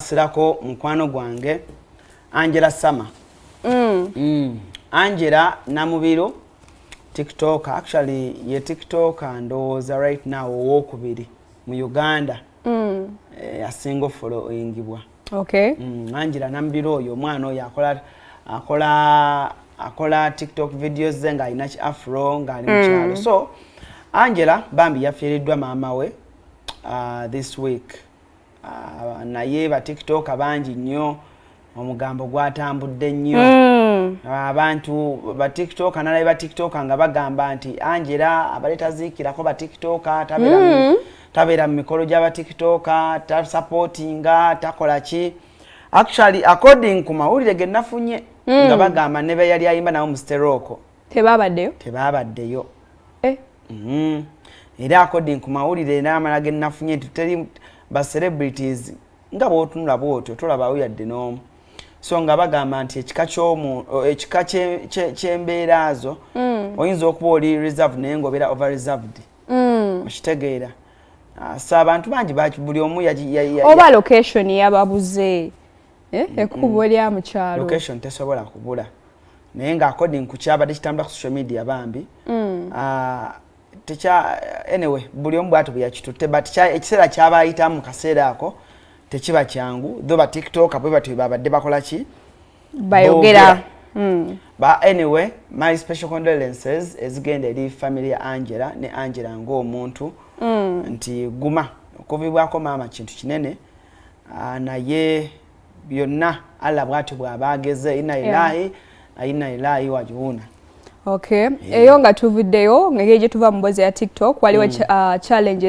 Sirako mukwano gwange Angela Sama. Angela Namubiru, TikTok, actually ye TikTok ndowooza right now owokubiri mu Uganda asinga ofollowingibwa. Angela Namubiru oyo, omwana oyo akola TikTok videos ze ng'alina ki afro, ng'ali mu kyalo. So Angela bambi yafiiriddwa maama we this week. Naye ba TikTok bangi nnyo, omugambo gwatambudde nnyo. Abantu ba TikTok, nalabe ba TikTok nga bagamba nti Angela abale taziikirako ba TikTok, tabeera mu mikolo gy'aba TikTok, tasupportinga, takola ki. Actually, according ku mawulire ge nafunye, nga bagamba ne be yali ayimba nabo mu Steroko tebabaddeyo. Tebabaddeyo. Eh. Era according ku mawulire n'amala ge nafunye nti teri ba celebrities, nga bw'otunula bw'otyo tolabawo yadde n'omu. So nga bagamba nti ekika ky'omu, ekika ky'embeera zo, oyinza okuba oli reserved naye ng'obeera over reserved. Okitegeera? Ah, so abantu bangi buli omu Oba location yababuze, eh? Ekkubo lya mu kyalo. Location tesobola kubula, naye nga according ku kyabadde kitambula ku social media, bambi, ah, tekya, anyway, buli omu bwatyo bwe yakitutte, but ekiseera kyabayitamu mu kaseera ako tekiba kyangu, tho ba TikTok bwe batyo babadde bakola ki? Bayogera. But anyway, my special condolences ezigenda eri family ya Angela ne Angela ng'omuntu, nti guma, okuvibwako maama kintu kinene. Ah, naye byonna Allah bwatyo bw'aba ageze. Inna lillahi inna ilaihi rajiuna. Okay, eyo nga tuvuddeyo, ngeri gye tuva mu mboozi ya TikTok, waliwo challenges.